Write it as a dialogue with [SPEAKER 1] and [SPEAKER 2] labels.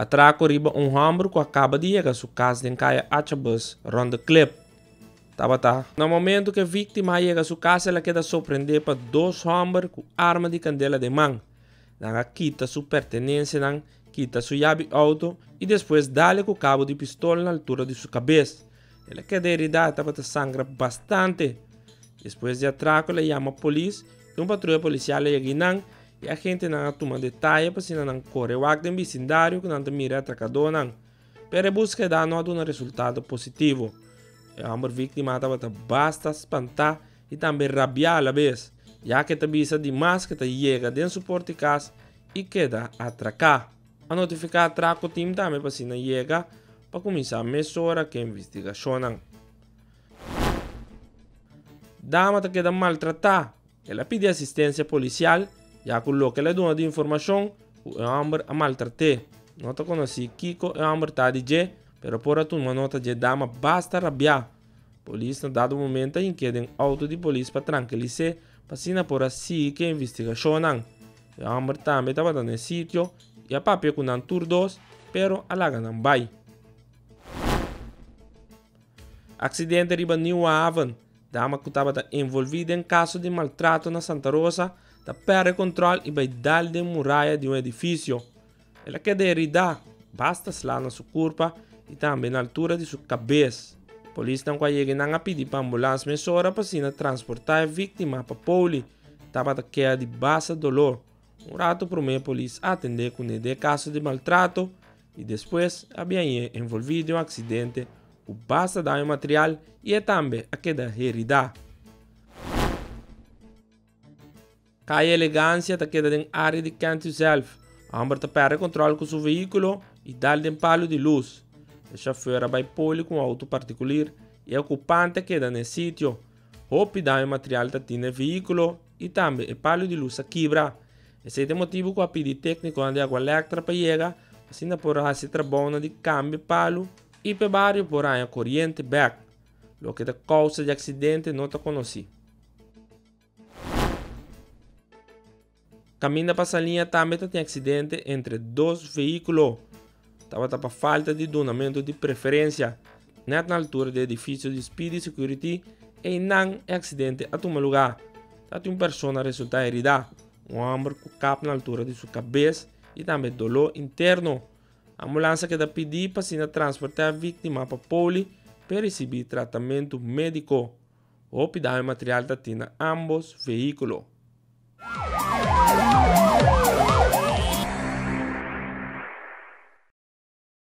[SPEAKER 1] Atraco riba un homber cu a caba di yega su cas den caya Achabus rond de Klip. Tabata na momento cu e victima a yega su cas el a keda sorprende pa dos homber cu arma di candela den man. Nan a kita su pertenencianan, kita su yabi auto y despues dale cu cabo di pistol na altura di su cabes. El a keda herida y tabata sangra bastante. Despues di atraco el a yama polis y un patruya policial a yega eynan E agentenan a tuma detaye pa asina nan kore wak den bisindario ku nan ta mira e atrakadónan. Pero e búskeda no a duna resultado positivo. E hòmber víktima tabata basta spantá i tambe rabiá alabes, ya ku e ta bisa dimas ku e ta yega den su porta di kas i keda atraká. A notifiká Atrako Team tambe pa asina yega pa kuminsá mesora ku e investigashonnan. Dama ta keda maltratá. El a pidi asistencia policial ya cu loke el a duna di informacion cu e homber a maltrate. No ta conoci kico e homber ta di dje, pero por a tuma nota dje dama basta rabia. Polis na dado momento a hink'e den auto di polis pa tranquilise pa asina por a sigui cu e investigacionnan. E homber tambe tabata na e sitio y a papia cu nan tur dos, pero a laga nan bay. Accidente riba Nieuwe Haven. Dama ku tabata envolví den kaso di maltrato na Santa Rosa ta pèrdè kontròl i bai dal den muraya di un edifisio. El a keda heridá, basta sla na su kurpa i tambe na altura di su kabes. Polisnan ku a yega nan a pidi pa ambulans mesora pa asina transportá e víktima pa Poli. Tabata keda di basta doló. Un ratu promé polis a atendé kuné den e kaso di maltrato i despues a biañ'é envolví den un aksidente ku basta daño material i e tambe a keda heridá. Kaya Elegancia ta keda den área di Kent Uzelf. Hòmber ta pèrdè kontròl ku su vehíkulo i dal den palu di lus. E shofèr a bai poli ku un outo partikulir i e okupante a keda na e sitio. Hopi daño material ta tin na e vehíkulo i tambe e palu di lus a kibra. Esei ta e motibu ku a pidi téknikonan di Agualectra pa yega, asina por a hasi trabounan di kambia palu i p'e bario por haña koriente bèk. Loke ta kousa di aksidente no ta konosí. Kaminda pa Saliña tambe ta tin aksidente entre dos vehíkulo. Tabata pa falta di dunamentu di preferensia. Nèt na altura di edifisio di Speedy Security, einan e aksidente a tuma lugá. Ta tin un persona resultá heridá, un hòmber ku kap na altura di su kabes i tambe doló interno. Ambulans a keda pidí pa asina transportá e víktima pa Poli p'e risibí tratamentu médiko. Hopi daño material ta tin na ámbos vehíkulo.